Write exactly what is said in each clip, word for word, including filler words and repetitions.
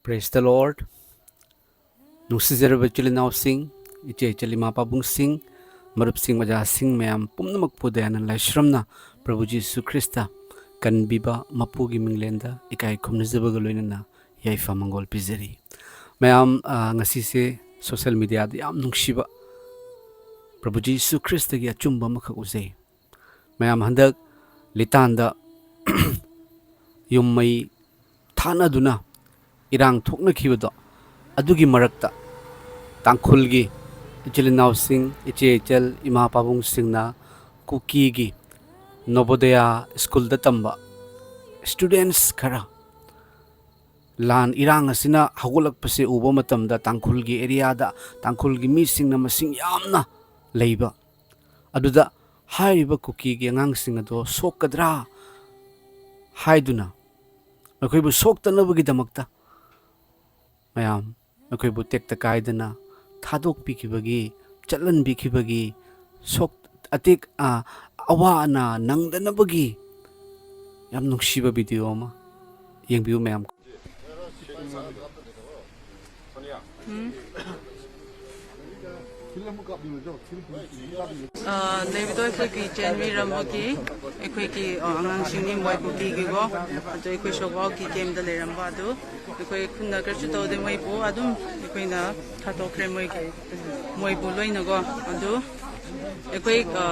Praise the Lord. ꯅꯨꯡꯁꯤꯖꯔꯕ ꯏꯆꯤꯜ ꯏꯅꯥꯎꯁꯤꯡ, ꯏꯆꯦ ꯏꯆꯜ, ꯏꯃꯥ ꯄꯥꯕꯨꯡꯁꯤꯡ, ꯃꯔꯨꯞꯁꯤꯡ, ꯑꯣꯖꯥꯁꯤꯡ, ꯃꯌꯥꯝ ꯄꯨꯝꯅꯃꯛꯄꯨ ꯗꯌꯥꯅꯟ ꯂꯥꯏꯁ꯭ꯔꯝꯅ ꯄ꯭ꯔꯚꯨ ꯖꯤꯁꯨ ꯈ꯭ꯔꯤꯁꯇ ꯀꯟꯕꯤꯕ ꯃꯄꯨꯒꯤ ꯃꯤꯡꯂꯦꯟꯗ ꯏꯀꯥꯏ ꯈꯨꯝꯅꯖꯕꯒ ꯂꯣꯏꯅꯅ ꯌꯥꯏꯐ ꯃꯪꯒꯣꯜ ꯄꯤꯖꯔꯤ꯫ ꯃꯌꯥꯝ, ꯑ, ꯉꯁꯤꯁꯦ social mediaꯗ ꯌꯥꯝ ꯅꯨꯡꯁꯤꯕ ꯄ꯭ꯔꯚꯨ ꯖꯤꯁꯨ ꯈ꯭ꯔꯤꯁꯇꯒꯤ ꯑꯆꯨꯝꯕ ꯑꯃꯈꯛ ꯎꯖꯩ꯫ ꯃꯌꯥꯝ, ꯍꯟꯗꯛ ꯂꯤꯇꯥꯟꯗ ꯌꯨꯝ ꯃꯩ ꯊꯥꯅꯗꯨꯅ ꯏꯔꯥꯡ ꯊꯣꯛꯅꯈꯤꯕꯗꯣ, ꯑꯗꯨꯒꯤ ꯃꯔꯛꯇ ꯇꯥꯡꯈꯨꯜꯒꯤ ꯏꯆꯤꯜ ꯏꯅꯥꯎꯁꯤꯡ, ꯏꯆꯦ ꯏꯆꯜ, ꯏꯃꯥ ꯄꯥꯕꯨꯡꯁꯤꯡꯅ ꯀꯨꯀꯤꯒꯤ ꯅꯣꯕꯣꯗꯌꯥ ꯁ꯭ꯀꯨꯜꯗ ꯇꯝꯕ students ꯈꯔ ꯂꯥꯟ ꯏꯔꯥꯡ ꯑꯁꯤꯅ ꯍꯧꯒꯠꯂꯛꯄꯁꯦ ꯎꯕ ꯃꯇꯝꯗ ꯇꯥꯡꯈꯨꯜꯒꯤ areaꯗ ꯇꯥꯡꯈꯨꯜꯒꯤ ꯃꯤꯁꯤꯡꯅ ꯃꯁꯤꯡ ꯌꯥꯝꯅ ꯂꯩꯕ ꯑꯗꯨꯗ ꯍꯥꯏꯔꯤꯕ ꯀꯨꯀꯤꯒꯤ ꯑꯉꯥꯡꯁꯤꯡ ꯑꯗꯣ ꯁꯣꯛꯀꯗ꯭ꯔꯥ ꯍꯥꯏꯗꯨꯅ ꯃꯈꯣꯏꯕꯨ ꯁꯣꯛꯇꯅꯕꯒꯤꯗꯃꯛꯇ ꯃꯌꯥꯝ ꯃꯈꯣꯏꯕꯨ ꯇꯦꯛꯇ ꯀꯥꯏꯗꯅ ꯊꯥꯗꯣꯛꯄꯤꯈꯤꯕꯒꯤ, ꯆꯠꯍꯟꯕꯤꯈꯤꯕꯒꯤ, ꯁꯣꯛ-, ꯑꯇꯦꯛ-, ꯑ, ꯑꯋꯥ ꯑꯅꯥ ꯅꯪꯗꯅꯕꯒꯤ ꯌꯥꯝ ꯅꯨꯡꯁꯤꯕ video ꯑꯃ ꯌꯦꯡꯕꯤꯌꯨ ꯃꯌꯥꯝ꯫ ꯑ, ꯂꯩꯕꯗꯣ ꯑꯩꯈꯣꯏꯒꯤ ꯆꯦꯟꯕꯤꯔꯝꯕꯒꯤ ꯑꯩꯈꯣꯏꯒꯤ, ꯑ, ꯑꯉꯥꯡꯁꯤꯡꯅꯤ, ꯃꯣꯏ ꯀꯨꯀꯤꯒꯤꯀꯣ꯫ ꯑꯗꯣ ꯑꯩꯈꯣꯏ ꯁꯣꯛꯕꯥꯎꯒꯤ campꯇ ꯂꯩꯔꯝꯕ ꯑꯗꯨ ꯑꯩꯈꯣꯏ ꯈꯨꯟꯅ ꯀꯔꯤꯁꯨ ꯇꯧꯗꯦ, ꯃꯣꯏꯕꯨ ꯑꯗꯨꯝ ꯑꯩꯈꯣꯏꯅ ꯊꯥꯗꯣꯛꯈ꯭ꯔꯦ, ꯃꯣꯏꯒꯤ, ꯃꯣꯏꯕꯨ ꯂꯣꯏꯅꯀꯣ꯫ ꯑꯗꯨ ꯑꯩꯈꯣꯏ, ꯑ,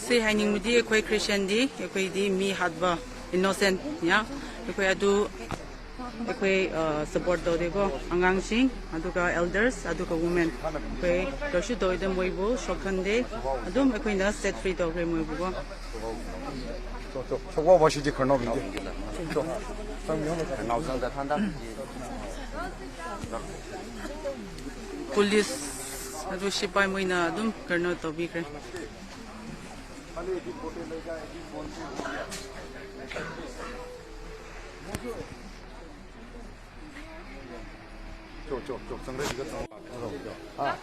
ꯁꯤ ꯍꯥꯏꯅꯤꯡꯕꯗꯤ ꯑꯩꯈꯣꯏ Christianꯗꯤ ꯑꯩꯈꯣꯏꯗꯤ ꯃꯤ ꯍꯥꯠꯄ, innocent, ꯌꯥ, ꯑꯩꯈꯣꯏ ꯑꯗꯨ ꯑꯩꯈꯣꯏ, ꯑ, support ꯇꯧꯗꯦꯀꯣ꯫ ꯑꯉꯥꯡꯁꯤꯡ, ꯑꯗꯨꯒ elders, ꯑꯗꯨꯒ women, ꯑꯩꯈꯣꯏ ꯀꯔꯤꯁꯨ ꯇꯧꯗꯦ, ꯃꯣꯏꯕꯨ ꯁꯣꯛꯍꯟꯗꯦ꯫ ꯑꯗꯨꯝ ꯑꯩꯈꯣꯏꯅ set free ꯇꯧꯈ꯭ꯔꯦ ꯃꯣꯏꯕꯨꯀꯣ꯫ ꯁꯣꯛꯕꯥꯎ ꯚꯥꯁꯤꯗꯤ ꯈꯔꯅꯧꯕꯤꯗꯤ꯫ Police ꯑꯗꯨ ꯁꯤꯄꯥꯏ ꯃꯣꯏꯅ ꯑꯗꯨꯝ ꯀꯩꯅꯣ ꯇꯧꯕꯤꯈ꯭ꯔꯦ꯫ ꯆꯣ, ꯆꯣ, ꯆꯣ, ꯆꯪꯔꯦ, ꯁꯤꯗ ꯆꯪꯉꯣ꯫ ꯑꯥ꯫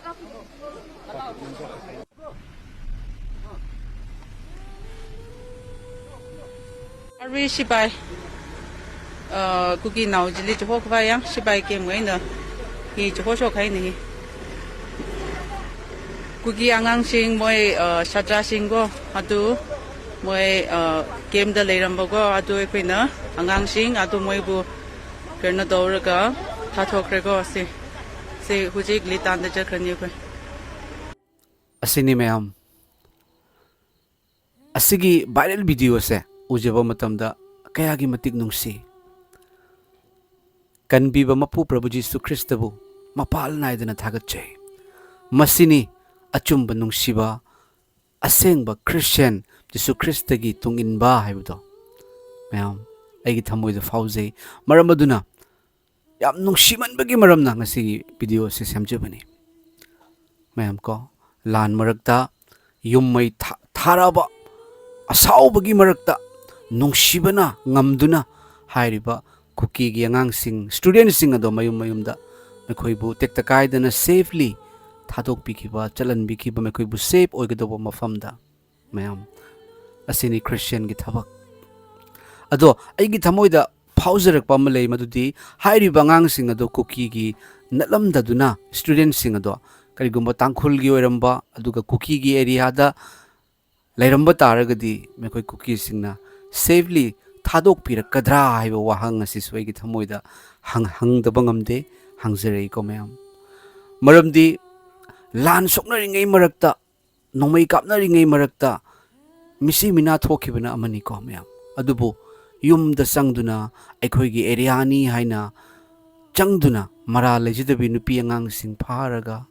Ri sipai, ꯑ, ꯀꯨꯀꯤ ꯅꯥꯎ ꯖꯤꯂꯤ ꯆꯨꯍꯣꯛ ꯈꯨꯕꯥ ꯌꯥꯡ ꯁꯤꯕꯥꯏ ꯀꯦꯝ ꯑꯣꯏꯅ ꯍꯤ ꯆꯨꯍꯣꯛ ꯁꯣꯛ ꯍꯥꯏꯅ ꯍꯤ꯫ ꯀꯨꯀꯤ ꯑꯉꯥꯡꯁꯤꯡ, ꯃꯣꯏ, ꯑ, ꯁꯥꯇ꯭ꯔꯁꯤꯡꯀꯣ, ꯑꯗꯨ ꯃꯣꯏ, ꯑ, ꯀꯦꯝꯗ ꯂꯩꯔꯝꯕꯀꯣ, ꯑꯗꯨ ꯑꯩꯈꯣꯏꯅ ꯑꯉꯥꯡꯁꯤꯡ ꯑꯗꯨ ꯃꯣꯏꯕꯨ ꯀꯩꯅꯣ ꯇꯧꯔꯒ ꯊꯥꯊꯣꯛꯈ꯭ꯔꯦꯀꯣ꯫ ꯁꯤ, ꯁꯤ ꯍꯧꯖꯤꯛ ꯂꯤꯇꯥꯟꯗ ꯆꯠꯈ꯭ꯔꯅꯤ ꯑꯩꯈꯣꯏ꯫ ꯑꯁꯤꯅꯤ ꯃꯌꯥꯝ꯫ ꯑꯁꯤꯒꯤ viral video ꯑꯁꯦ ꯎꯖꯕ ꯃꯇꯝꯗ ꯀꯌꯥꯒꯤ ꯃꯇꯤꯛ ꯅꯨꯡꯁꯤ꯫ ꯀꯟꯕꯤꯕ ꯃꯄꯨ ꯄ꯭ꯔꯚꯨ ꯖꯤꯁꯨ ꯈ꯭ꯔꯤꯁꯇꯕꯨ ꯃꯄꯥꯜ ꯅꯥꯏꯗꯅ ꯊꯥꯒꯠꯆꯩ꯫ ꯃꯁꯤꯅꯤ ꯑꯆꯨꯝꯕ ꯅꯨꯡꯁꯤꯕ, ꯑꯁꯦꯡꯕ Christian, ꯖꯤꯁꯨ ꯈ꯭ꯔꯤꯁꯇꯒꯤ ꯇꯨꯡ ꯏꯟꯕ ꯍꯥꯏꯕꯗꯣ꯫ ꯃꯌꯥꯝ, ꯑꯩꯒꯤ ꯊꯃꯣꯏꯗ ꯐꯥꯎꯖꯩ꯫ ꯃꯔꯝ ꯑꯗꯨꯅ ꯌꯥꯝ ꯅꯨꯡꯁꯤꯃꯟꯕꯒꯤ ꯃꯔꯝꯅ ꯉꯁꯤꯒꯤ video ꯑꯁꯤ ꯁꯦꯝꯖꯕꯅꯤ꯫ ꯃꯌꯥꯝ ꯀꯣ, ꯂꯥꯟ ꯃꯔꯛꯇ ꯌꯨꯝ ꯃꯩ ꯊꯥ-, ꯊꯥꯔꯛꯑꯕ ꯑꯁꯥꯎꯕꯒꯤ ꯃꯔꯛꯇ ꯅꯨꯡꯁꯤꯕꯅ ꯉꯝꯗꯨꯅ ꯍꯥꯏꯔꯤꯕ ꯀꯨꯀꯤꯒꯤ ꯑꯉꯥꯡꯁꯤꯡ, studentꯁꯤꯡ ꯑꯗꯣ ꯃꯌꯨꯝ ꯃꯌꯨꯝꯗ ꯃꯈꯣꯏꯕꯨ ꯇꯦꯛꯇ ꯀꯥꯏꯗꯅ safely ꯊꯥꯗꯣꯛꯄꯤꯈꯤꯕ, ꯆꯠꯍꯟꯕꯤꯈꯤꯕ, ꯃꯈꯣꯏꯕꯨ safe ꯑꯣꯏꯒꯗꯧꯕ ꯃꯐꯝꯗ꯫ ꯃꯌꯥꯝ, ꯑꯁꯤꯅꯤ Christianꯒꯤ ꯊꯕꯛ꯫ ꯑꯗꯣ ꯑꯩꯒꯤ ꯊꯃꯣꯏꯗ ꯐꯥꯎꯖꯔꯛꯄ ꯑꯃ ꯂꯩ, ꯃꯗꯨꯗꯤ ꯍꯥꯏꯔꯤꯕ ꯑꯉꯥꯡꯁꯤꯡ ꯑꯗꯣ ꯀꯨꯀꯤꯒꯤ ꯅꯠꯂꯝꯗꯗꯨꯅ studentꯁꯤꯡ ꯑꯗꯣ ꯀꯔꯤꯒꯨꯝꯕ ꯇꯥꯡꯈꯨꯜꯒꯤ ꯑꯣꯏꯔꯝꯕ ꯑꯗꯨꯒ ꯀꯨꯀꯤꯒꯤ areaꯗ ꯂꯩꯔꯝꯕ ꯇꯥꯔꯒꯗꯤ ꯃꯈꯣꯏ ꯀꯨꯀꯤꯁꯤꯡꯅ safely ꯊꯥꯗꯣꯛꯄꯤꯔꯛꯀꯗ꯭ꯔꯥ ꯍꯥꯏꯕ ꯋꯥꯍꯪ ꯑꯁꯤꯁꯨ ꯑꯩꯒꯤ ꯊꯃꯣꯏꯗ ꯍꯪ-, ꯍꯪꯗꯕ ꯉꯝꯗꯦ, ꯍꯪꯖꯔꯛꯏꯀꯣ ꯃꯌꯥꯝ꯫ ꯃꯔꯝꯗꯤ ꯂꯥꯟ ꯁꯣꯛꯅꯔꯤꯉꯩ ꯃꯔꯛꯇ, ꯅꯣꯡꯃꯩ ꯀꯥꯞꯅꯔꯤꯉꯩ ꯃꯔꯛꯇ ꯃꯤꯁꯤ ꯃꯤꯅꯥ ꯊꯣꯛꯈꯤꯕꯅ ꯑꯃꯅꯤꯀꯣ ꯃꯌꯥꯝ꯫ ꯑꯗꯨꯕꯨ ꯌꯨꯝꯗ ꯆꯪꯗꯨꯅ ꯑꯩꯈꯣꯏꯒꯤ areaꯅꯤ ꯍꯥꯏꯅ ꯆꯪꯗꯨꯅ ꯃꯔꯥꯜ ꯂꯩꯖꯗꯕꯤ ꯅꯨꯄꯤ ꯑꯉꯥꯡꯁꯤꯡ ꯐꯥꯔꯒ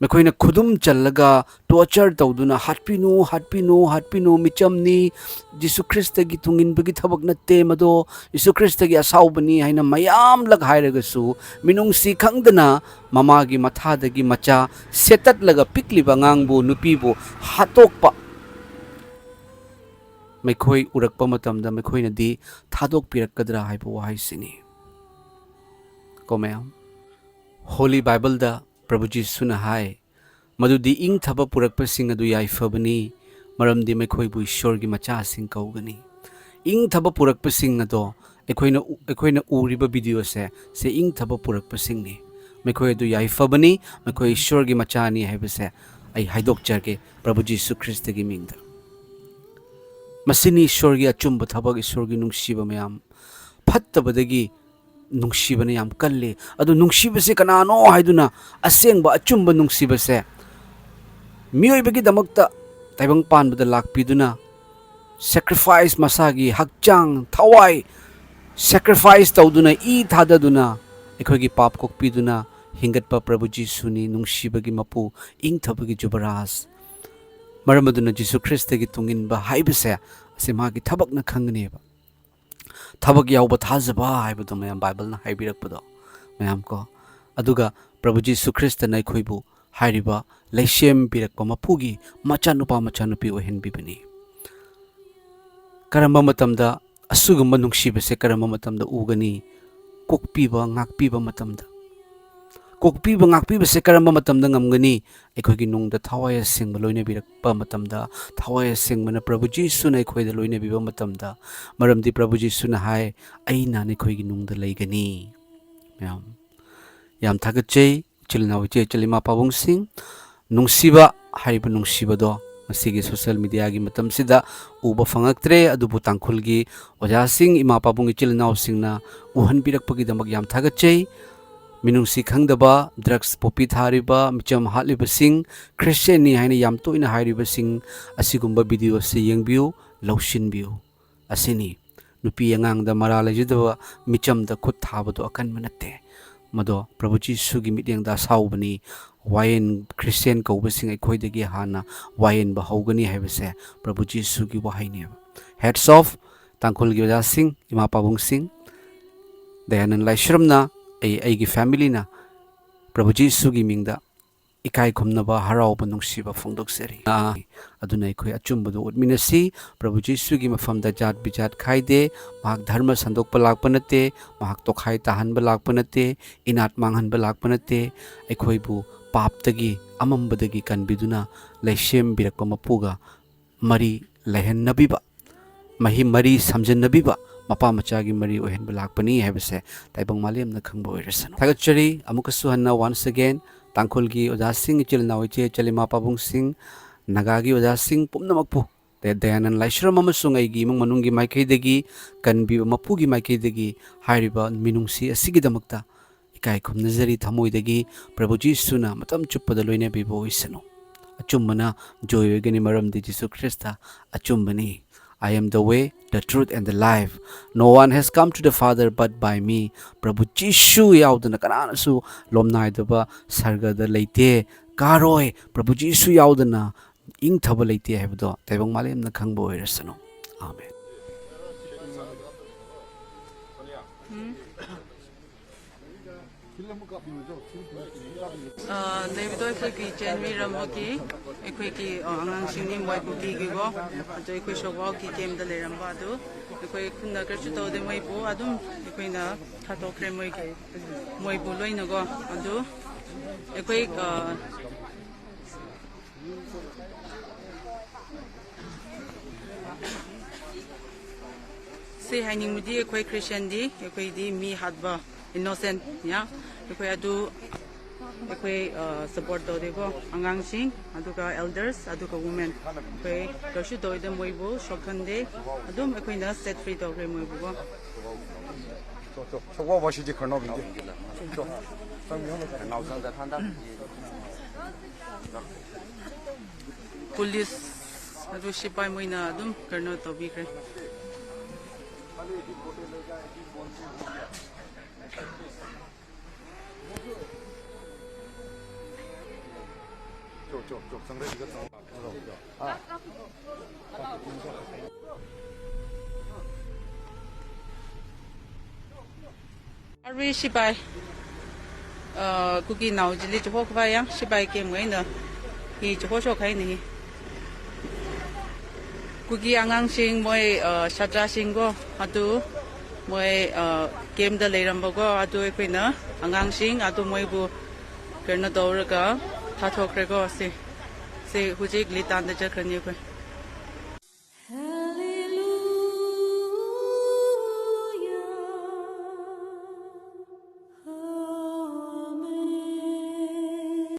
ꯃꯈꯣꯏꯅ ꯈꯨꯗꯨꯝ ꯆꯜꯂꯒ torture ꯇꯧꯗꯨꯅ "ꯍꯥꯠꯄꯤꯅꯨ, ꯍꯥꯠꯄꯤꯅꯨ, ꯍꯥꯠꯄꯤꯅꯨ, ꯃꯤꯆꯝꯅꯤ, ꯖꯤꯁꯨ ꯈ꯭ꯔꯤꯁꯇꯒꯤ ꯇꯨꯡꯏꯟꯕꯒꯤ ꯊꯕꯛ ꯅꯠꯇꯦ ꯃꯗꯣ, ꯖꯤꯁꯨ ꯈ꯭ꯔꯤꯁꯇꯒꯤ ꯑꯁꯥꯎꯕꯅꯤ" ꯍꯥꯏꯅ ꯃꯌꯥꯝꯂꯛ ꯍꯥꯏꯔꯒꯁꯨ, ꯃꯤꯅꯨꯡꯁꯤ ꯈꯪꯗꯅ ꯃꯃꯥꯒꯤ ꯃꯊꯥꯗꯒꯤ ꯃꯆꯥ ꯁꯦꯠꯇꯠꯂꯒ ꯄꯤꯛꯂꯤꯕ ꯑꯉꯥꯡꯕꯨ, ꯅꯨꯄꯤꯕꯨ ꯍꯥꯠꯇꯣꯛꯄ ꯃꯈꯣꯏ ꯎꯔꯛꯄ ꯃꯇꯝꯗ ꯃꯈꯣꯏꯅꯗꯤ ꯊꯥꯗꯣꯛꯄꯤꯔꯛꯀꯗ꯭ꯔꯥ ꯍꯥꯏꯕ ꯋꯥꯍꯩꯁꯤꯅꯤ꯫ ꯀꯣ ꯃꯌꯥꯝ, Holy Bibleꯗ ꯄ꯭ꯔꯚꯨ ꯖꯤꯁꯨꯅ ꯍꯥꯏ ꯃꯗꯨꯗꯤ ꯏꯪꯊꯕ ꯄꯨꯔꯛꯄꯁꯤꯡ ꯑꯗꯨ ꯌꯥꯏꯐꯕꯅꯤ, ꯃꯔꯝꯗꯤ ꯃꯈꯣꯏꯕꯨ ꯏꯁꯣꯔꯒꯤ ꯃꯆꯥꯁꯤꯡ ꯀꯧꯒꯅꯤ꯫ ꯏꯪꯊꯕ ꯄꯨꯔꯛꯄꯁꯤꯡ ꯑꯗꯣ ꯑꯩꯈꯣꯏꯅ, ꯑꯩꯈꯣꯏꯅ ꯎꯔꯤꯕ ꯚꯤꯗꯤꯑꯣꯁꯦ, ꯁꯦ ꯏꯪꯊꯕ ꯄꯨꯔꯛꯄꯁꯤꯡꯅꯤ꯫ ꯃꯈꯣꯏ ꯑꯗꯨ ꯌꯥꯏꯐꯕꯅꯤ, ꯃꯈꯣꯏ ꯏꯁꯣꯔꯒꯤ ꯃꯆꯥꯅꯤ ꯍꯥꯏꯕꯁꯦ ꯑꯩ ꯍꯥꯏꯗꯣꯛꯆꯒꯦ ꯄ꯭ꯔꯚꯨ ꯖꯤꯁꯨ ꯈ꯭ꯔꯤꯁꯇꯒꯤ ꯃꯤꯡꯗ꯫ ꯃꯁꯤꯅꯤ ꯏꯁꯣꯔꯒꯤ ꯑꯆꯨꯝꯕ ꯊꯕꯛ, ꯏꯁꯣꯔꯒꯤ ꯅꯨꯡꯁꯤꯕ ꯃꯌꯥꯝ꯫ ꯐꯠꯇꯕꯗꯒꯤ ꯅꯨꯡꯁꯤꯕꯅ ꯌꯥꯝ ꯀꯜꯂꯤ꯫ ꯑꯗꯨ ꯅꯨꯡꯁꯤꯕꯁꯦ ꯀꯅꯥꯅꯣ ꯍꯥꯏꯗꯨꯅ, ꯑꯁꯦꯡꯕ ꯑꯆꯨꯝꯕ ꯅꯨꯡꯁꯤꯕꯁꯦ ꯃꯤꯑꯣꯏꯕꯒꯤꯗꯃꯛꯇ ꯇꯥꯏꯕꯪ ꯄꯥꯟꯕꯗ ꯂꯥꯛꯄꯤꯗꯨꯅ, ꯁꯦꯀ꯭ꯔꯤꯐꯥꯏꯁ, ꯃꯁꯥꯒꯤ ꯍꯛꯆꯥꯡ, ꯊꯋꯥꯏ ꯁꯦꯀ꯭ꯔꯤꯐꯥꯏꯁ ꯇꯧꯗꯨꯅ, ꯏ ꯊꯥꯗꯗꯨꯅ, ꯑꯩꯈꯣꯏꯒꯤ ꯄꯥꯞ ꯀꯣꯛꯄꯤꯗꯨꯅ ꯍꯤꯡꯒꯠꯄ ꯄ꯭ꯔꯚꯨ ꯖꯤꯁꯨꯅꯤ, ꯅꯨꯡꯁꯤꯕꯒꯤ ꯃꯄꯨ, ꯏꯪꯊꯕꯒꯤ ꯖꯨꯕꯔꯥꯖ꯫ ꯃꯔꯝ ꯑꯗꯨꯅ ꯖꯤꯁꯨ ꯈ꯭ꯔꯤꯁꯇꯒꯤ ꯇꯨꯡꯏꯟꯕ ꯍꯥꯏꯕꯁꯦ ꯑꯁꯤ ꯃꯥꯒꯤ ꯊꯕꯛꯅ ꯈꯪꯒꯅꯦꯕ꯫ ꯊꯕꯛ ꯌꯥꯎꯕ ꯊꯥꯖꯕ ꯍꯥꯏꯕꯗꯣ ꯃꯌꯥꯝ, ꯕꯥꯏꯕꯜꯅ ꯍꯥꯏꯕꯤꯔꯛꯄꯗꯣ ꯃꯌꯥꯝ ꯀꯣ꯫ ꯑꯗꯨꯒ ꯄ꯭ꯔꯚꯨ ꯖꯤꯁꯨ ꯈ꯭ꯔꯤꯁꯇꯅ ꯑꯩꯈꯣꯏꯕꯨ ꯍꯥꯏꯔꯤꯕ ꯂꯩꯁꯦꯝꯕꯤꯔꯛꯄ ꯃꯄꯨꯒꯤ ꯃꯆꯥꯅꯨꯄꯥ ꯃꯆꯥꯅꯨꯄꯤ ꯑꯣꯏꯍꯟꯕꯤꯕꯅꯤ꯫ ꯀꯔꯝꯕ ꯃꯇꯝꯗ ꯑꯁꯤꯒꯨꯝꯕ ꯅꯨꯡꯁꯤꯕꯁꯦ ꯀꯔꯝꯕ ꯃꯇꯝꯗ ꯎꯒꯅꯤ? ꯀꯣꯛꯄꯤꯕ, ꯉꯥꯛꯄꯤꯕ ꯃꯇꯝꯗ꯫ ꯀꯣꯛꯄꯤꯕ, ꯉꯥꯛꯄꯤꯕꯁꯦ ꯀꯔꯝꯕ ꯃꯇꯝꯗ ꯉꯝꯒꯅꯤ? ꯑꯩꯈꯣꯏꯒꯤ ꯅꯨꯡꯗ ꯊꯋꯥꯏ ꯑꯁꯦꯡꯕ ꯂꯣꯏꯅꯕꯤꯔꯛꯄ ꯃꯇꯝꯗ, ꯊꯋꯥꯏ ꯑꯁꯦꯡꯕꯅ ꯄ꯭ꯔꯚꯨ ꯖꯤꯁꯨꯅ ꯑꯩꯈꯣꯏꯗ ꯂꯣꯏꯅꯕꯤꯕ ꯃꯇꯝꯗ, ꯃꯔꯝꯗꯤ ꯄ꯭ꯔꯚꯨ ꯖꯤꯁꯨꯅ ꯍꯥꯏ, "ꯑꯩꯅ ꯅꯈꯣꯏꯒꯤ ꯅꯨꯡꯗ ꯂꯩꯒꯅꯤ"꯫ ꯃꯌꯥꯝ, ꯌꯥꯝ ꯊꯥꯒꯠꯆꯩ ꯏꯆꯤꯜ ꯏꯅꯥꯎ, ꯏꯆꯦ ꯏꯆꯜ, ꯏꯃꯥ ꯄꯥꯕꯨꯡꯁꯤꯡ꯫ ꯅꯨꯡꯁꯤꯕ ꯍꯥꯏꯔꯤꯕ ꯅꯨꯡꯁꯤꯕꯗꯣ ꯉꯁꯤꯒꯤ ꯁꯣꯁꯤꯌꯦꯜ ꯃꯤꯗꯤꯌꯥꯒꯤ ꯃꯇꯝꯁꯤꯗ ꯎꯕ ꯐꯪꯉꯛꯇ꯭ꯔꯦ, ꯑꯗꯨꯕꯨ ꯇꯥꯡꯈꯨꯜꯒꯤ ꯑꯣꯖꯥꯁꯤꯡ, ꯏꯃꯥ ꯄꯥꯕꯨꯡ, ꯏꯆꯤꯜ ꯏꯅꯥꯎꯁꯤꯡꯅ ꯎꯍꯟꯕꯤꯔꯛꯄꯒꯤꯗꯃꯛ ꯌꯥꯝ ꯊꯥꯒꯠꯆꯩ꯫ ꯃꯤꯅꯨꯡꯁꯤ ꯈꯪꯗꯕ, ꯗ꯭ꯔꯒꯁ ꯄꯣꯄꯤ ꯊꯥꯔꯤꯕ, ꯃꯤꯆꯝ ꯍꯥꯠꯂꯤꯕꯁꯤꯡ, ꯈ꯭ꯔꯤꯁꯇꯤꯌꯥꯟꯅꯤ ꯍꯥꯏꯅ ꯌꯥꯝ ꯇꯣꯏꯅ ꯍꯥꯏꯔꯤꯕꯁꯤꯡ, ꯑꯁꯤꯒꯨꯝꯕ ꯚꯤꯗꯤꯑꯣ ꯑꯁꯤ ꯌꯦꯡꯕꯤꯌꯨ, ꯂꯧꯁꯤꯟꯕꯤꯌꯨ꯫ ꯑꯁꯤꯅꯤ, ꯅꯨꯄꯤ ꯑꯉꯥꯡꯗ ꯃꯔꯥꯜ ꯂꯩꯖꯗꯕ ꯃꯤꯆꯝꯗ ꯈꯨꯠ ꯊꯥꯕꯗꯣ ꯑꯀꯟꯕ ꯅꯠꯇꯦ꯫ ꯃꯗꯣ ꯄ꯭ꯔꯚꯨ ꯖꯤꯁꯨꯒꯤ ꯃꯤꯠꯌꯦꯡꯗ ꯑꯁꯥꯎꯕꯅꯤ꯫ ꯋꯥꯌꯦꯟ, ꯈ꯭ꯔꯤꯁꯇꯤꯌꯥꯟ ꯀꯧꯕꯁꯤꯡ ꯑꯩꯈꯣꯏꯗꯒꯤ ꯍꯥꯟꯅ ꯋꯥꯌꯦꯟꯕ ꯍꯧꯒꯅꯤ ꯍꯥꯏꯕꯁꯦ ꯄ꯭ꯔꯚꯨ ꯖꯤꯁꯨꯒꯤ ꯋꯥꯍꯩꯅꯦꯕ꯫ Hats off, ꯇꯥꯡꯈꯨꯜꯒꯤ ꯑꯣꯖꯥꯁꯤꯡ, ꯏꯃꯥ ꯄꯥꯕꯨꯡꯁꯤꯡ, ꯗꯌꯥꯅꯟ ꯂꯥꯏꯁ꯭ꯔꯝꯅ, ꯑꯩ, ꯑꯩꯒꯤ ꯐꯦꯃꯤꯂꯤꯅ ꯄ꯭ꯔꯚꯨ ꯖꯤꯁꯨꯒꯤ ꯃꯤꯡꯗ ꯏꯀꯥꯏ ꯈꯨꯝꯅꯕ, ꯍꯔꯥꯎꯕ, ꯅꯨꯡꯁꯤꯕ ꯐꯣꯡꯗꯣꯛꯆꯔꯤ꯫ ꯑꯗꯨꯅ ꯑꯩꯈꯣꯏ ꯑꯆꯨꯝꯕꯗꯨ ꯎꯠꯃꯤꯟꯅꯁꯤ꯫ ꯄ꯭ꯔꯚꯨ ꯖꯤꯁꯨꯒꯤ ꯃꯐꯝꯗ ꯖꯥꯠ ꯕꯤꯖꯥꯠ ꯈꯥꯏꯗꯦ꯫ ꯃꯍꯥꯛ ꯙꯔꯃ ꯁꯟꯗꯣꯛꯄ ꯂꯥꯛꯄ ꯅꯠꯇꯦ꯫ ꯃꯍꯥꯛ ꯇꯣꯈꯥꯏ ꯇꯥꯍꯟꯕ ꯂꯥꯛꯄ ꯅꯠꯇꯦ꯫ ꯏꯅꯥꯠ ꯃꯥꯡꯍꯟꯕ ꯂꯥꯛꯄ ꯅꯠꯇꯦ꯫ ꯑꯩꯈꯣꯏꯕꯨ ꯄꯥꯞꯇꯒꯤ, ꯑꯃꯝꯕꯗꯒꯤ ꯀꯟꯕꯤꯗꯨꯅ ꯂꯩꯁꯦꯝꯕꯤꯔꯛꯄ ꯃꯄꯨꯒ ꯃꯔꯤ ꯂꯩꯍꯟꯅꯕꯤꯕ, ꯃꯍꯤ ꯃꯔꯤ ꯁꯝꯖꯤꯟꯅꯕꯤꯕ ꯃꯄꯥ ꯃꯆꯥꯒꯤ ꯃꯔꯤ ꯑꯣꯏꯍꯟꯕ ꯂꯥꯛꯄꯅꯤ ꯍꯥꯏꯕꯁꯦ ꯇꯥꯏꯕꯪ ꯃꯥꯂꯦꯝꯅ ꯈꯪꯕ ꯑꯣꯏꯔꯁꯅꯨ꯫ ꯊꯥꯒꯠꯆꯔꯤ ꯑꯃꯨꯛꯀꯁꯨ ꯍꯟꯅ once again ꯇꯥꯡꯈꯨꯜꯒꯤ ꯑꯣꯖꯥꯁꯤꯡ, ꯏꯆꯤꯜ ꯏꯅꯥꯎ, ꯏꯆꯦ ꯏꯆꯜ, ꯏꯃꯥ ꯄꯥꯕꯨꯡꯁꯤꯡ, ꯅꯥꯒꯥꯒꯤ ꯑꯣꯖꯥꯁꯤꯡ ꯄꯨꯝꯅꯃꯛꯄꯨ ꯗ-, ꯗꯌꯥꯅꯟ ꯂꯥꯏꯁ꯭ꯔꯝ ꯑꯃꯁꯨꯡ ꯑꯩꯒꯤ ꯏꯃꯨꯡ ꯃꯅꯨꯡꯒꯤ ꯃꯥꯏꯀꯩꯗꯒꯤ, ꯀꯟꯕꯤꯕ ꯃꯄꯨꯒꯤ ꯃꯥꯏꯀꯩꯗꯒꯤ ꯍꯥꯏꯔꯤꯕ ꯃꯤꯅꯨꯡꯁꯤ ꯑꯁꯤꯒꯤꯗꯃꯛꯇ ꯏꯀꯥꯏ ꯈꯨꯝꯅꯖꯔꯤ ꯊꯃꯣꯏꯗꯒꯤ꯫ ꯄ꯭ꯔꯚꯨ ꯖꯤꯁꯨꯅ ꯃꯇꯝ ꯆꯨꯞꯄꯗ ꯂꯣꯏꯅꯕꯤꯕ ꯑꯣꯏꯁꯅꯨ꯫ ꯑꯆꯨꯝꯕꯅ ꯖꯣꯏ ꯑꯣꯏꯒꯅꯤ, ꯃꯔꯝꯗꯤ Jesus Christ ꯑꯆꯨꯝꯕꯅꯤ꯫ "I am the way, the truth and the life. No one has come to the Father but by me." ꯄ꯭ꯔꯚꯨ ꯖꯤꯁꯨ ꯌꯥꯎꯗꯅ ꯀꯅꯥꯅꯁꯨ ꯂꯣꯝꯅꯥꯏꯗꯕ ꯁꯔꯒꯗ ꯂꯩꯇꯦ, ꯀꯥꯔꯣꯏ꯫ ꯄ꯭ꯔꯚꯨ ꯖꯤꯁꯨ ꯌꯥꯎꯗꯅ ꯏꯪꯊꯕ ꯂꯩꯇꯦ ꯍꯥꯏꯕꯗꯣ ꯇꯥꯏꯕꯪ ꯃꯥꯂꯦꯝꯅ ꯈꯪꯕ ꯑꯣꯏꯔꯁꯅꯨ꯫ ꯑꯥꯃꯦꯟ꯫ ꯑ, ꯂꯩꯕꯗꯣ ꯑꯩꯈꯣꯏꯒꯤ ꯆꯦꯟꯕꯤꯔꯝꯕꯒꯤ ꯑꯩꯈꯣꯏꯒꯤ, ꯑ, ꯑꯉꯥꯡꯁꯤꯡꯅꯤ, ꯃꯣꯏ ꯀꯨꯀꯤꯒꯤꯀꯣ, ꯑꯗꯣ ꯑꯩꯈꯣꯏ ꯁꯣꯛꯕꯥꯎꯒꯤ ꯀꯦꯝꯗ ꯂꯩꯔꯝꯕ ꯑꯗꯨ ꯑꯩꯈꯣꯏ ꯈꯨꯟꯗ ꯀꯔꯤꯁꯨ ꯇꯧꯗꯦ, ꯃꯣꯏꯕꯨ ꯑꯗꯨꯝ ꯑꯩꯈꯣꯏꯅ ꯊꯥꯗꯣꯛꯈ꯭ꯔꯦ, ꯃꯣꯏꯒꯤ, ꯃꯣꯏꯕꯨ ꯂꯣꯏꯅꯀꯣ꯫ ꯑꯗꯨ ꯑꯩꯈꯣꯏ, ꯑ, ꯁꯤ ꯍꯥꯏꯅꯤꯡꯕꯗꯤ ꯑꯩꯈꯣꯏ ꯈ꯭ꯔꯤꯁꯇꯤꯌꯥꯟꯗꯤ, ꯑꯩꯈꯣꯏꯗꯤ ꯃꯤ ꯍꯥꯠꯄ, innocent, ꯌꯥ, ꯑꯩꯈꯣꯏ ꯑꯗꯨ, ꯑꯩꯈꯣꯏ, ꯑ, support ꯇꯧꯗꯦꯀꯣ꯫ ꯑꯉꯥꯡꯁꯤꯡ, ꯑꯗꯨꯒ elders, ꯑꯗꯨꯒ women, ꯑꯩꯈꯣꯏ ꯀꯔꯤꯁꯨ ꯇꯧꯗꯦ, ꯃꯣꯏꯕꯨ ꯁꯣꯛꯍꯟꯗꯦ, ꯑꯗꯨꯝ ꯑꯩꯈꯣꯏꯅ set free ꯇꯧꯈ꯭ꯔꯦ ꯃꯣꯏꯕꯨꯀꯣ꯫ Police ꯑꯗꯨ ꯁꯤꯄꯥꯏ ꯃꯣꯏꯅ ꯑꯗꯨꯝ ꯀꯩꯅꯣ ꯇꯧꯕꯤꯈ꯭ꯔꯦ꯫ Army ꯁꯤꯄꯥꯏ, ꯑ, ꯀꯨꯀꯤ ꯅꯥꯎ ꯖꯤꯂꯤ ꯆꯨꯍꯣꯛ ꯈꯨꯕꯥ ꯌꯥꯡ ꯁꯤꯄꯥꯏ ꯀꯦꯝ ꯉꯩꯅ ꯍꯤ ꯆꯨꯍꯣꯛ ꯁꯣꯛ ꯍꯥꯏꯅ ꯍꯤ꯫ ꯀꯨꯀꯤ ꯑꯉꯥꯡꯁꯤꯡ ꯃꯣꯏ, ꯑ, ꯁꯥꯇ꯭ꯔꯁꯤꯡꯀꯣ, ꯑꯗꯨ ꯃꯣꯏ, ꯑ, ꯀꯦꯝꯗ ꯂꯩꯔꯝꯕꯀꯣ, ꯑꯗꯨ ꯑꯩꯈꯣꯏꯅ ꯑꯉꯥꯡꯁꯤꯡ ꯑꯗꯨ ꯃꯣꯏꯕꯨ ꯀꯩꯅꯣ ꯇꯧꯔꯒ ꯊꯥꯊꯣꯛꯈ꯭ꯔꯦꯀꯣ꯫ ꯁꯤ, ꯁꯤ ꯍꯧꯖꯤꯛ ꯂꯤꯇꯥꯟꯗ ꯆꯠꯈ꯭ꯔꯅꯤ ꯑꯩꯈꯣꯏ꯫